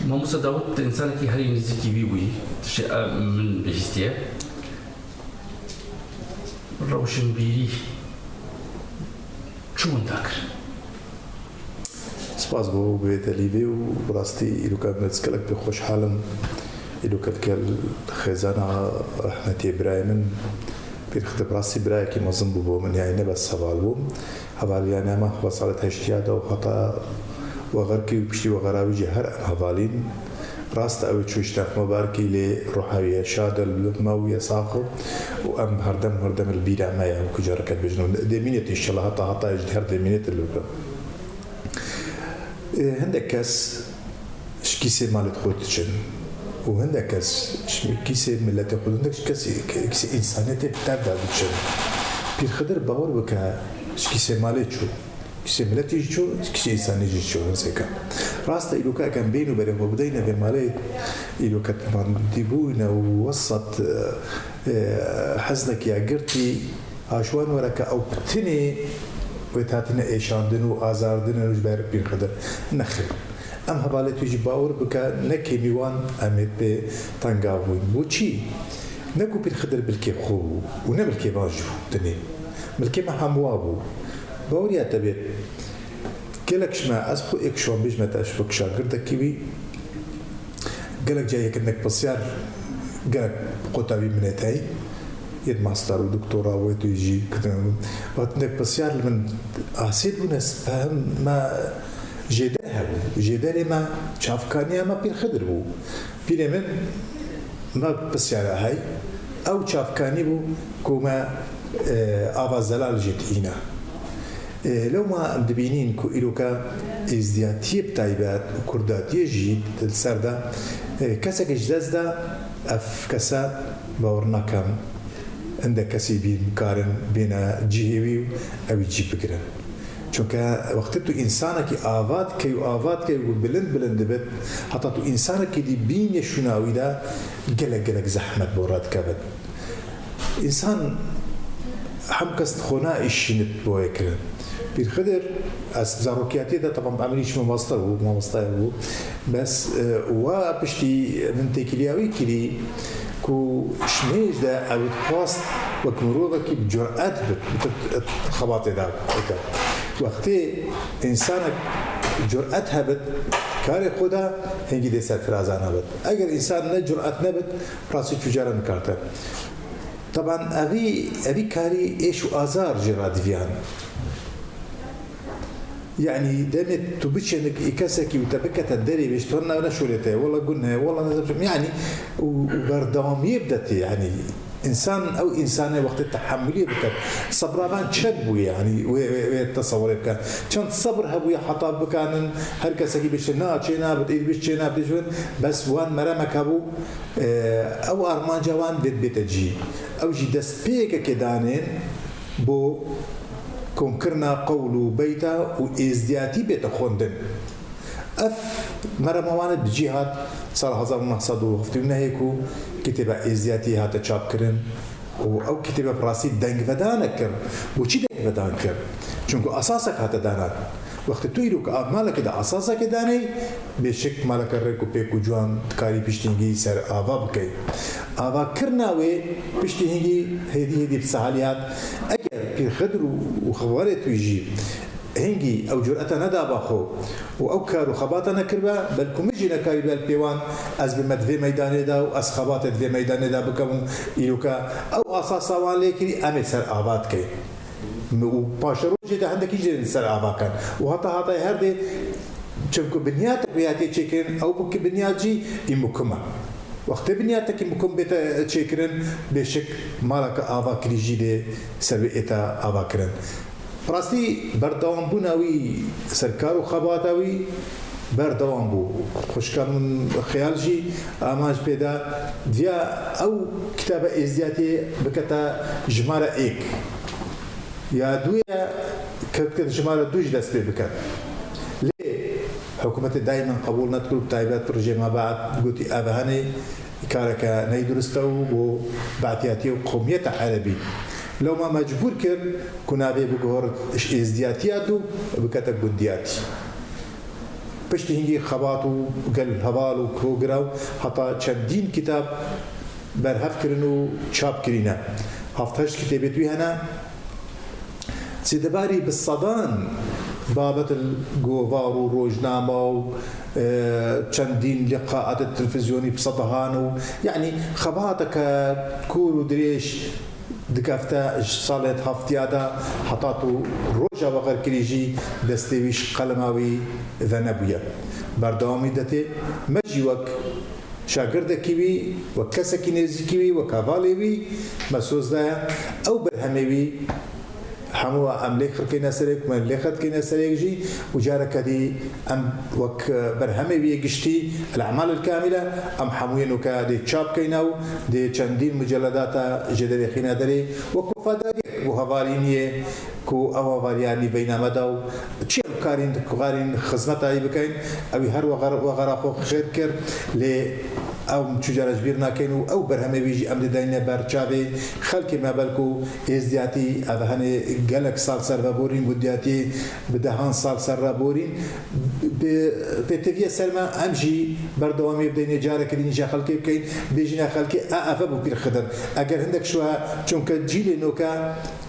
Mamosta Dawid, tu însanekî herî nêzîkî wî bûyî, tiştê, e, min bihîstiye. Rewşenbîrî çi winda kir? Spas bo vê telîvê û bi rastî îroka min ez gelek pê xweşhal im. Îro kelkel xêzana rehmetê birayê min, Pîr Xidir, bi rastî birayekî mezin bû bo min, yanî ne bes heval bû. Hevaliyane me xwe salêt heştiya de û heta wexerkî û piştî wexera wî jî her em hevalîn. Rast e, ew çû ji nexme barkî lê ruha wî ye şad e, li me wî ye sax o û em herdem herdem li bîra me ye, wekî careke dibêjin û demînê tê, înşellah heta heta ji her demînê tê li vir. Ê, hindek kes ji kîsê malê xwe diçin û hindek kes ji kîsê miletê xwe, hindek ji kesê, kîsê însaniyetê bi derda diçin. Pîr Xidir, bawer bike, ji kîsê malê çû, kîsê miletê jî çû, kîsê însanê jî çû, hinsêka. Rast e, îroka ekem bên û berê xwe bideyne vê malê, îroka dimandîbûne û wesat, e, e, heznekî ya girtî, Aşwan were ke ew bi tinê wê hatine êşandin û azardin û ji ber Pîr Xidir. Nexêr. Em hevalê tu jî bawer bike, ne kêmî wan em ê pê tengav bûn. Bo çî? Ne ku Pîr Xidir milkê xwe bû û ne milkê van jî bû tinê. Milkê me hemwa bû. Baweriya te bê. Gelek ji me, ez xwe êk şan bêjme te, ji wek şagirdekî wî, gelek carî yek hindek pisyar, gelek qota wî min ê tey, yên master û doktora wê tu jî kitin. Wextê hindek pisyar li min asê bûne, ez fehim me jêder hebû. Jêderê me çavkaniya me Pîr Xidir bû. Pîrê min me pisyara hey, ew çavkanî bû ku me, e, ava zelal jê dihîna. E, lewma em dibînîn ku îroka êzdiyatiyê bi taybet û kurdatiyê jî di ser de, e, kesek ji dest da, ev kese bawer nakem hindek kesê bîn bikarin bêne cihê wî û ew ê cî bigirin. Çunke wextê tu însanekî ava dikey û ava dikey û bilind bilind dibit, heta tu însanekî dî bînê şûna wî de, gelek gelek zehmet bo radikevit. Însan hem kes xwe naîşînit bo wê kirin. Pîr Xidir, ez zarokiyatê de, teban bi emirî çi mamoste bû, mamostayê bû. Bes, e, wa piştî min têkiliya wî kirî ku ji mêj de ew dixwast wek mirovekî bi curet bit, bi xebatê de bike. Wextê însanek curet hebit, karê xwe de hingî dê serfiraza nebit. Eger însan ne curet nebit, rastî çû cara nikarte. Teban evî, evî karî êş û azar jê radiviyan. Yanî demê tu biçênik ê kesekî û te bikete derê, bêj tu ne, ne şolê te ye, wela gun heye, wela ne zebçim, yanî û, û berdewamiyê bidetê, yanî însan, ew însanê wextê tehemuliyê biket, sebravan çend bûye, yanî wê, wê, wê tesewirê bike. Çend sebir hebûye heta bikanin her kesekî bêjte, na, çê nabit, ê dibêj çê nabit, ê dibêj, bes wan meremek hebû, e, ew armanca wan vê dibête cî. Ew jî destpêkekê danên bo komkirina qewl û beyta û êzdiyatî bête xwendin. Ev merema wan bi cî hat sala hezar û neh sed û heftê û nehê ku kitêba êzdiyatî hate çapkirin û ew kitêbe bi rastî dengvedanek kir. Bo çi dengvedan kir? Çunku esasek hate danan. Wextê tu îro ki a-, malekê de esaseke daney, bêşik maleke rêk û pêk û ciwan dikarî piştîngî ser ava bikey. Avakirina wê piştî hingî hêdî hêdî bi sehalî hat. Eger Pîr Xidir û, û xewarê tu jî hingî ew cureta nedaba xwe û ew kar û xebata nekiribe, belkû min jî nekarîbe li pê wan ez bime di vê meydanê de û ez xebate di vê meydanê de bikim û îroka ew asasa wan lê kirî, em ê ser ava dikeyn. Û paşerojê de hindekî jî ser ava ken. Û heta hatayê her dê, çimku binyatek wê hatiye çêkirin, ew bû ki binyat jî î mukim e. Wextê binyatekî mukim bête çêkirin, bêşik maleke ava kirî jî dê ser wê ête ava kirin. Bi rastî berdewambûna wî ser kar û xebata wî berdewam bû. Xwişka min Xeyal jî amanc pê da, diya ew kitaba êzdiyatiyê bikete jimara êk. Ya duyê kevkete jimara du jî dest pê biket. Lê hikûmetê dayîmen qebûl nedikir û bi taybet rojê me Be'd gotî ev hene, kareke ney durist e û bo Be'diyatiyê û qewmiyeta erebî. Lewma mecbûr kir ku navê biguhor ji êzdiyatiya dû bikete gundiyatî. Piştî hingî xebat û gel heval û kiro giraw heta çendîn kitab berhev kirin û çap kirîne. Heft heşt kitêbê wî hene. Sêdebarî bi sedan Babet li govar û rojnama û, e, çendîn liqaet televîzyonî bi sedehan û, yanî xebateke kûr û dirêj dikefte ji salê heftiya de heta ku roja veqirkirî jî destê wî ji qelema wî venebûye. Berdewamî detê me jî wek şagirdekî wî, wek kesekî nêzîkî wî, wek hevalê wî me soz daye. Ew berhemê wî hemû em lê xirkêne serê, me lê xirkêne serê jî û careke dî em wek berhemê wî yê giştî, El E'mal El Kamîle, em hemûyê noke dê çap keyne û dê çendîn muceledata jê derêxîne derê wek wefadariyek bo hevalîniyê ku ew hevalî yanî beyna me da û çi em karîn, karîn xizmeta wî bikeyn, ew ê her wexer-, wexera xwe xêr kir, lê ew em çû cara ji bîr nakeyn û ew berhemê wî jî em dê deyne ber çavê xelkê me, belku êzdiyatî ev hene gelek sal ser ve borîn, gundiyatî bi dehan sal ser re borîn. Bi pêtiviyê ser me em jî berdewamî bideyne, careke dî nîşa xelkê bikeyn, bêjîne xelkê, a, ev e bû Pîr Xidir. Eger hindek şiwe, çunke cîlê noke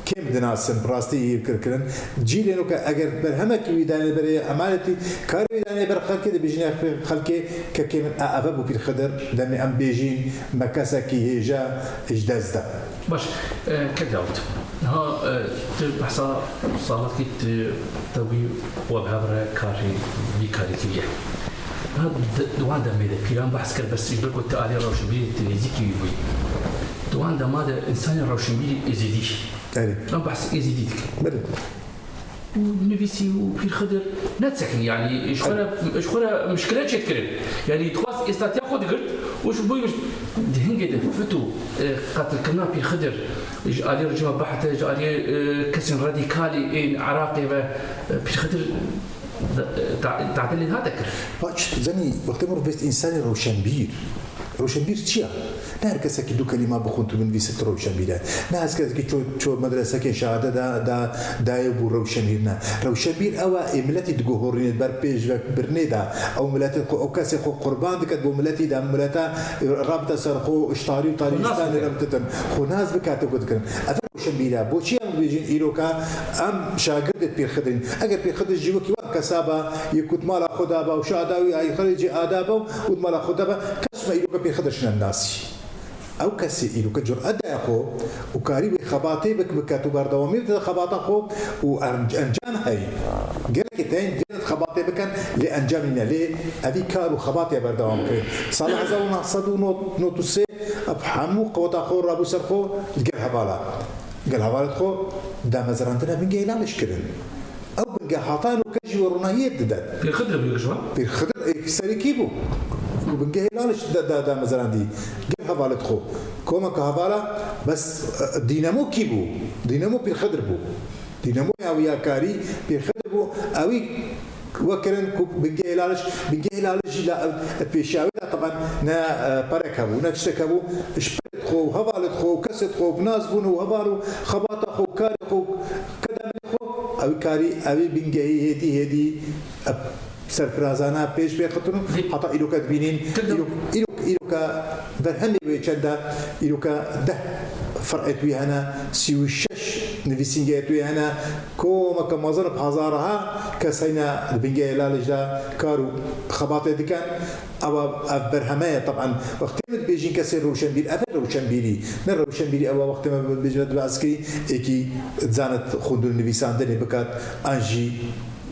kêm dinasin, bi rastî yê kirkirin. Cîlê noke eger berhemekî wî dayne berê, emanetî karê wî dayne ber xelkê, dibêjîne xelkê, kekê min, a, ev e bû Pîr Xidir, demê em bêjîn me kesekî hêja ji dest da. Baş, e, kek Dawid, niha, e, tu behsa salat kî tu tewî we bi hev re karî, vî karî kiriye. Niha di, di wan demê de pîran behs kir, bes ji ber ku tu alî rewşenbîrê tu nêzîkî wî bûyî. Di wan dema de însanê rewşenbîrî Êzidî. Erê. Em behs Êzidî dikin. Belê. Û nivîsî û Pîr Xidir nesekiniye, yanî ji xwe re, ji xwe re mişkile çêdikirin. Yanî dixwest êstatiya xwe digirt û ji bo di hingê de fito, e, qetilkirina Pîr Xidir ji alî rejîma Ba'sê, ji alî, e, kesên radîkalî ên Iraqê ve, e, Pîr Xidir ta-, ta-, tadilê hate kir. Baş, tu zanî, wextê mirov bêst însanê rewşenbîr, rewşenbîr çi ya? Ne her kesekî du kelîma bixwin tu binivîse tu rewşenbîr e. Ne her kesekî ço, ço medresekê şehade da, da, dayê bû rewşenbîr ne. Rewşenbîr ew e, ê miletî diguhorîne ber pêşvekirinê de. Ew miletê xwe, ew kesê xwe qurban dike bo miletî de, mileta rabite ser xwe, ji tarî û tarîstanê re bititin. Xwe nas bike, te ku dikirin. Ev rewşenbîr e. Boçî em dibêjin îroka em şagirdê Pîr Xidir in? Eger Pîr Xidir jî wekî wan kesaba yê ku di mala xwe de be û şada wî ayî xerê cî ada be û di mala xwe de be, kes me îroka Pîr Xidir şine nasî. Ew kesê îroka curet daye xwe û karî wê xebatê bik-, biket û berdewamî bide xebata xwe û enc-, encam heye. Gelekî tên vê xebatê bikin, lê encam nîne. Lê evî kar û xebatê berdewam kirin. Sala hezar û neh sed û nod û sê ev hemû qeweta xwe rabû ser xwe li gel hevala. Gel hevalêt xwe damezrandina Bingehê Laliş kirin. Ew bingeh heta noke jî we ronahiyê dide. Pîr Xidir bû ji wan? Pîr Xidir ê serekî bû. Ku Bingehê Laliş da, da, damezrandî. Gel hevalêt xwe. Komeka hevala bes, e, dînamo kî bû? Dînamo Pîr Xidir bû. Dînamoya wî ya karî Pîr Xidir bû. Ewî we kirin ku Bingehê Laliş, Bingehê Laliş jî la, pêşiya wê de teban ne, e, perek hebû, ne tiştek hebû. Ji perê xwe û hevalê xwe û kesê xwe û bi nas bûn û heval û xebata xwe û karê xwe û kedemê xwe, ew karî, ew ê Bingehî hêdî hêdî, e, serfirazana pêş bê xitin û heta îroka dibînîn. Îrok, îrok, îroka berhemê wê çend e, îroka deh fir'êt wî hene, sî û şeş nivîsîngehêt wî hene, komeke mezin bi hezarha kes heyne di Bingehê Laliş de kar û xebatê dikin. Ewa, ev berheme ye, teban wextê min dibêjin kesê rewşenbîr, ev e rewşenbîrî. Ne rewşenbîrî ewa wextê me bêje dibe eskirî, êkî dizanet xwendin û nivîsandinê bikat, an jî,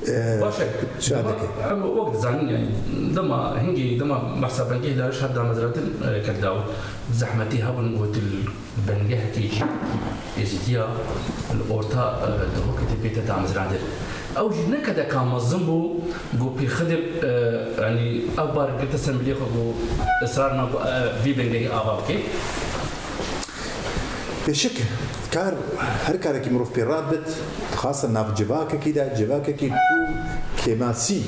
e, Baş e. Dema, em wek dizanin, yani, dema hingî, dema behsa Bingehê Laliş hat damezrandin, e, kek Dawid, zehmetî hebûn, gotin, bingehekî jî Êzidiya li orta, e, dihokê de bête damezrandin. Ew jî ne kedeka mezin bû, ku Pîr Xidir, e, yanî ew bar girte ser milê xwe, ku israr na ku, e, vî bingehî ava bike. Pêşik kar, her karekî mirov pê radibit, dixwaste nav civakekî de, civakekî tu kêmasî,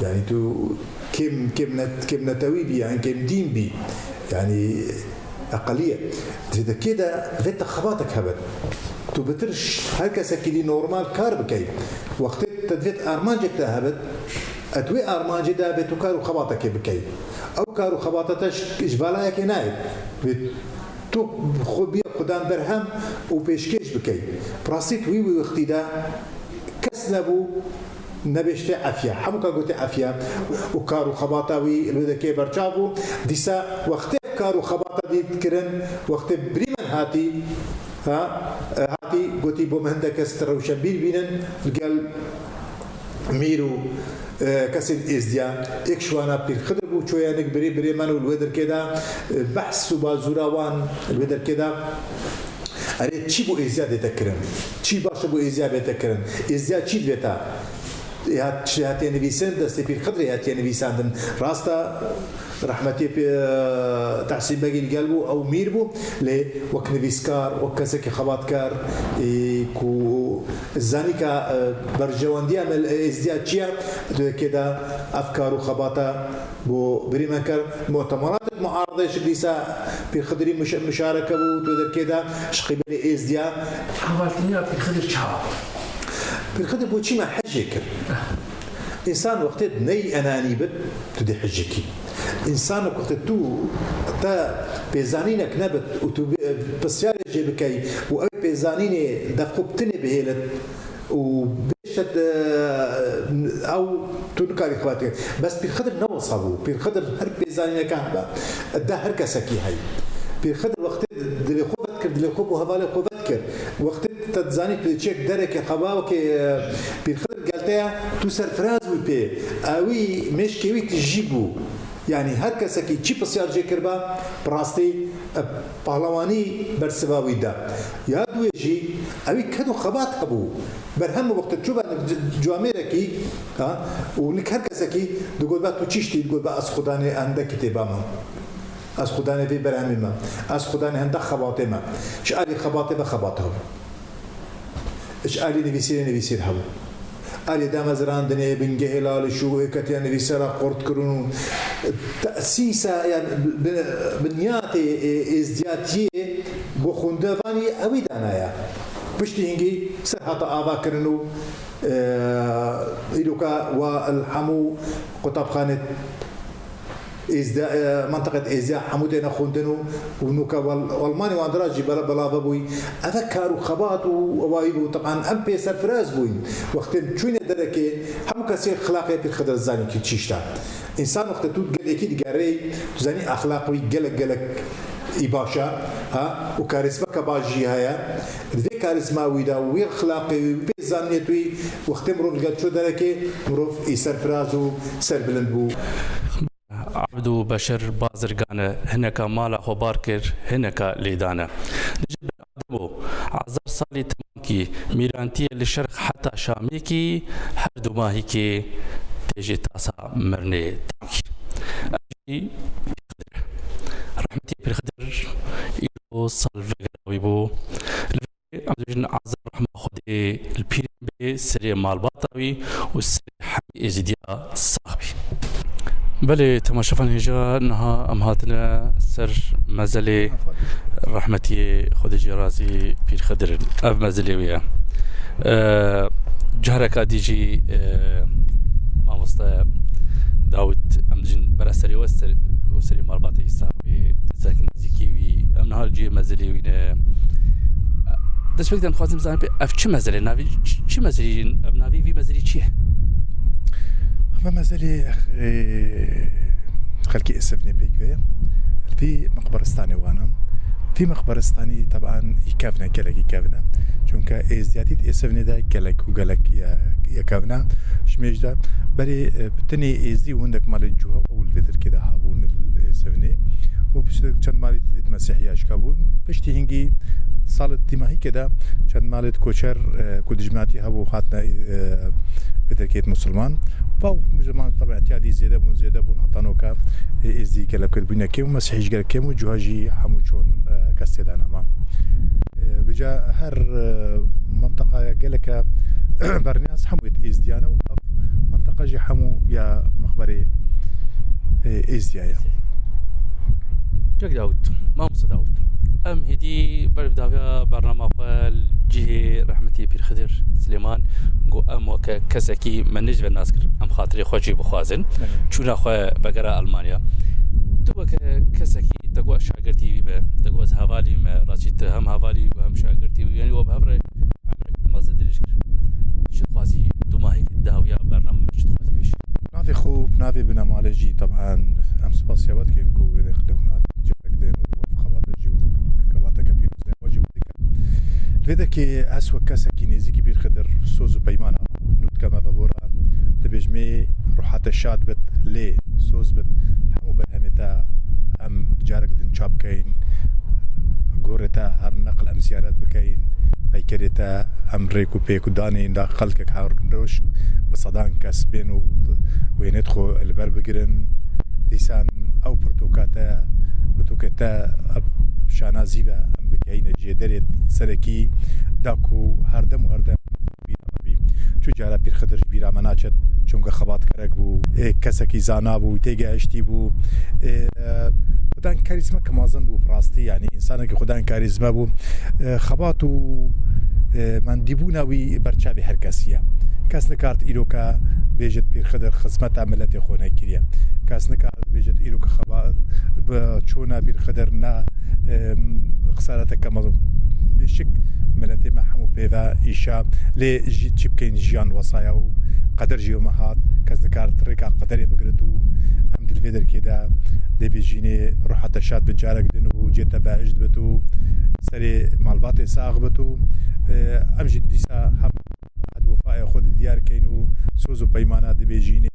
yanî tu kêm, kêm net-, kêm netewî bî, yan kêm dîn bî, yanî eqelî ye. Di vê dekê de vê te xebatek hebit. Tu bitir ş-, her kesekî dî normal kar bikey. Wextê te divêt armancek te hebit, et wê armancê de vê tu kar û xebatekê bikey. Ew kar û xebata te ji, ji valayekê nayê. Vê tu xwe bîye xudan berhem û pêşkêş bikey. Bi rastî tu wî, wî wextî de kes nebû, nebêjte efiya. Hemûka gotê efiya. Û kar û xebata wî li wê derkê berçav bû. Dîsa wextê kar û xebata dît kirin, wextê birî min hatî, ha, hatî gotî, bo min hindek kes rewşenbîr bînin, li gel mîr û, e, kesên êzdiya, êk ji wana Pîr Xidir bû, çoya nik birê, birê min û li wê derkê de, e, behs û bazûra wan li wê derkê de. Erê, çi bo êzdiya dête kirin? Çi baş e bo êzdiya bête kirin? Êzdiya çi divête? Ê hat-, çi hatiye nivîsin, destê Pîr Xidirê hatiye nivîsandin. Rast e, rehmetiyê pê, Tehsîn Begî li gel bû, ew mîr bû, lê wek nivîskar, wek kesekî xebatkar, ê, ku zanîka, e, berjewendiya me li êzdiya çi ye, di kê de ev kar û xebata bo birî me kir. Muhtemelat muaradê ji dîsa Pîr Xidirî miş-, mişareke bû, tu derkê de ji qîbelê êzdiya. Hevaltiniya Pîr Xidir çawa bû? Pîr Xidir bo çi me hecê kir? Însan wextê ney enanî bit, tu dê hecê kî. Însan wextê tu te pêzanînek nebit û tu bi-, pisyarê jê bikey û ew pêzanînê devxwe bi tinê bihêlit û bêşet, e, ew tu nikarî xebat kir. Bes Pîr Xidir ne wisa bû. Pîr Xidir her pêzanîneke hebe. De her kesekî heyî. Pîr Xidir wextê dilê xwe vet kir, dilê xwe bo hevalê xwe vet kir. Wextê te dizanî tu çek derekê xeba wekê, e, Pîr Xidir gel te ye, tu serfiraz bû pê. Ewî mêşkê wî tijî bû. Yanî her kesekî çi pisyar jê kiriba, bi rastî, e, pahlewanî bersiva wî da. Ya duwê jî, ewî ked û xebat hebû. Berhem wextê çûba c-, camêrekî, ha, û nik her kesekî digot ba tu çi ştî, digot ba ez xudanê hende kitêba me. Ez xudanê vê berhemê me. Ez xudanê hende xebatê me. Ji alî xebatê ve xebat hebû. Ji alî nivîsîrê nivîsîr hebû. Alî damezrandinê, bingehê laliş û êketiya nivîsera qurt kirin û tesîsa, yan bi-, binyatê ê-, êzdiyatiyê bo xwendevaniye ewî danaya. Piştî hingî ser hate ava kirin û, e, îroka wa li hemû qutabxanê Êzde-, e, mentiqet êzdiya hemû têne xwendin û, û nûke wel-, welmanî wan dira jî bela, bela vebûyî. Eve kar û xebat û ewayî bû. Teban em pê serfiraz bûyîn. Wextê çûyne derekê, hemû kesê xilaqê Pîr Xidir zanî ki çîşta. Însan wextê tu gelekî digerê, tu zanî exlaq wî gelek, gelek î baş e, ha? Û karîzmeke baş jî heye. Di vê karîzma wî de, wî xilaqê wî, wî pê zanînê wî, wextê mirov li gel çû derekê, mirov î serfiraz û serbilind bû. Abdû Beşir bazirgan e, hineka mala xwe bar kir, hineka lê dane. Dije bin Adem û hezar salî temam kî, mîrantiyê li şerq heta şamê kî, her du mahî kî tê jî tasa mirinê tam kî. Ev jî Rehmetî Pîr Xidir îro salvegera wî bû. Em dibêjin, Ezra rehma Xwedê li pîrên bê, serê malbata wî û serê hemî Êzidiya sax bî. Belê, temaşevan hêja, niha em hatine ser mezelê rehmetiyê Xwedê jê razî Pîr Xidir in. Ev mezelê wî ye. Ee, careka dî jî, ee, mamoste Dawid, em dijin bera serê we ser, û serê malbatê wî sax bî, tizek nêzîkî wî. Em niha li cihê mezelê wî ne. Destpêk de em dixwazin bizanin pê ev çi mezelê, navê çi, çi mezelî, ev navê vî mezelî çi ye? Ev mezelê, e, xelkê Êsivnê pêk ve. Vî meqberistanê wan e. Vî meqberistanî teban î kevn e, gelek î kevn e. Çunke êzdiyatî di Êsivnê de gelek û gelek ye, ye kevn e. Ji mêj de berê, e, bi tenê êzdî û hindek malê cuha ew li vê derkê de hebûn li Êsivnê. Û piştre çend malê di Mesîhiya şika bûn. Piştî hingî salê dîmahîkê de çend malê koçer, e, ku dijminatî hebû hatine, e, vê derkê di Musulman. Baw Musulman tabi îtiyadî zêde bûn, zêde bûn heta noka, e, êzdî gelek bûne kêm û Mesîhî jî gelek kêm û cuha jî hemû çûn, e, kes tê de nema. E, vêca her, e, mintaqaya geleke berniyaz hemû yê êzdiyan e û ev mintaqa jî hemû ya mexberê, e, êzdiya ye. Kek Dawud, mamoste Dawud. Em hêdî ber bi dawiya bernama xwe li cihê rehmetî Pîr Xidir Silêman, ku em weke kesekî me nêcive nas kir, em xatirê xwe jî bixwazin. Belê. Çûna xwe vegera Almanya. Tu weke kesekî te got ez şagirtî wî me, te got ez hevalî wî me, rastî tu hem hevalî wî hem şagirtî wî, yanî we bi hev re emek mezin dirêj kir. Tu çi dixwazî Vê binemalê jî, teben, em spasiya we dikin ku wê qile hûn hatin, carek din û ev xebata jî wek xebateke pîroz e, we jî wê dikin. Li vê derkê ez wek kesekî nêzîkî Pîr Xidir soz û peymana nû dikeme ve bo re. Dibêjimê ruha te şad bit, lê soz bit. Hemû berhemê te em carek din çap keyin. Gorê te her neqil em ziyaret bikeyin. Peykerê te em rêk û pêk û danê da xelkek her roj bi sedan kes bên û wênê xwe li ber bigirin. Dîsan ew pirtûka te, pirtûkê te şanazî ve em bikeyine jêderê serekî da ku her dem û her dem bîra me bî. Çu cara Pîr Xidir ji bîra me naçet, çunke xebatkarek bû, ê, kesekî zana bû, têgehiştî bû. Ê, xudan karîzmeke mezin bû, bi rastî, yanî, însanekî xudan karîzme bû. Ê, xebat û, ê, mendîbûna wî ber çavê her kesî ye. Kes nikart îroka bêjit Pîr Xidir xizmeta miletê xwe nekiriye. Kes nikart bêjit îroka xebat bi çûna Pîr Xidir ne, ê, xesareteke mezin. Bêşik miletê me hemû pê ve îşa, lê jî çi bikeyn, jiyan wesaya û qeder jî me hat. Kes nikart rêka qederê bigirit û em di vê derkê de dê bêjînê ruha te şad bi carek din û cê te behişt bit û serê malbatê sax bit û, e, em jî dîsa hem ehd wefayê xwe di diyar keyn û soz û peymana dibêjînê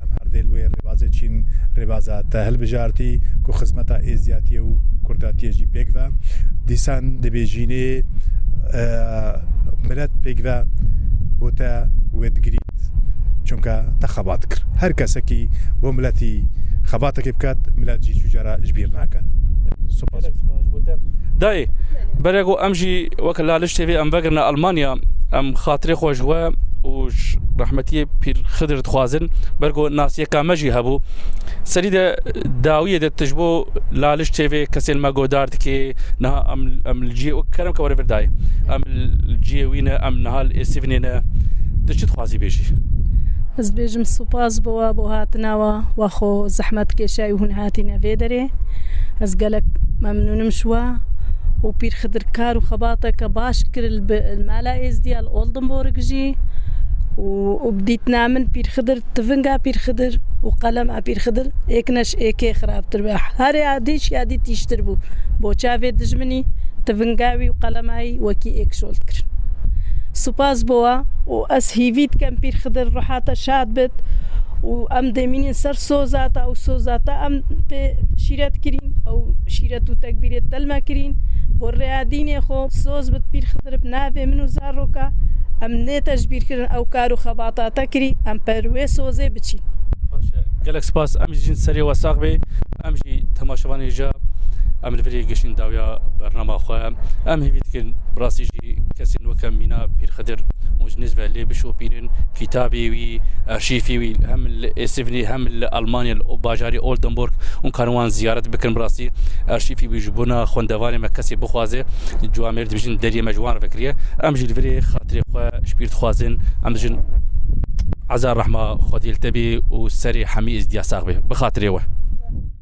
em her dê li wê rêbazê çîn, rêbaza te hilbijartî ku xizmeta êzdiyatiyê û kurdatiyê jî pêk ve. Dîsan dibêjînê, e, milet pêk ve bo te wê digirît, çunke te xebat kir. Her kesekî bo miletî xebatekê biket, milet jî çû cara ji bîr naket. Spas. Gelek spas bo te. Dayê, berê ku em jî wek Laliş T V em vegirine Almanya, em xatirê xwe ji we û ji rehmetiyê Pîr Xidir dixwazin, ber ku nasiyeka me jî hebû. Serî de dawiyê de tu ji bo Laliş T V kesên me godar dikê, niha em, em li cihê, kerem ke were vir dayê. Em li cihê wî ne, em niha li Êsîvnê ne. Tu çi dixwazî bêjî? Ez dibêjim spas bo we, bo hatina we, we xwe zehmet kêşayî û hûn hatîne vê derê. Ez gelek memnûn im ji we. Û Pîr Xidir kar û xebateke baş kir li bi-, li mala Êzdiya li Oldenburg jî. Û, û bi dîtina min Pîr Xidir, tivinga Pîr Xidir û qelema Pîr Xidir êk ne ji êkê xirabtir be. Herê ya dî ji ya dî tîjtir bû. Bo çavê dijminî tivinga wî û qelema wî wekî êk şol dikirin. Spas bo we û ez hîvî dikem Pîr Xidir ruha te şad bit û em dê mînîn ser soza te û soza te em pê şîret kirîn ew şîret û tekbîrê te li me kirîn. Bo rêya dînê xwe soz bit Pîr Xidir bi navê min û zaroka em nê te ji bîr kirin ew kar û xebata te kirî em per wê sozê biçîn. Baş e. Gelek spas. Em jî jin serê we sax bê. Em jî temaşevanê ja em li virê giştin dawiya bernama xwe. Em hêvî dikin bi rastî jî kesên weke mîna Pîr Xidir û ji nêz ve lê bişopînin. Kitabê wî, arşîfê wî hem li Êsivnî hem li Almanya li bajarê Oldenburg hûn karin wan ziyaret bikin bi rastî. Arşîfê wî ji bona xwendevanê me kesê bixwaze, ciwamêr dibêjin deriyê me ji wan re vekiriye. Em jî li virê xatirê xwe ji Pîr dixwazin. Em dijin eza rehma Xwedê li te bê û serê hemî Êzdiya sax bê. Bi xatirê we.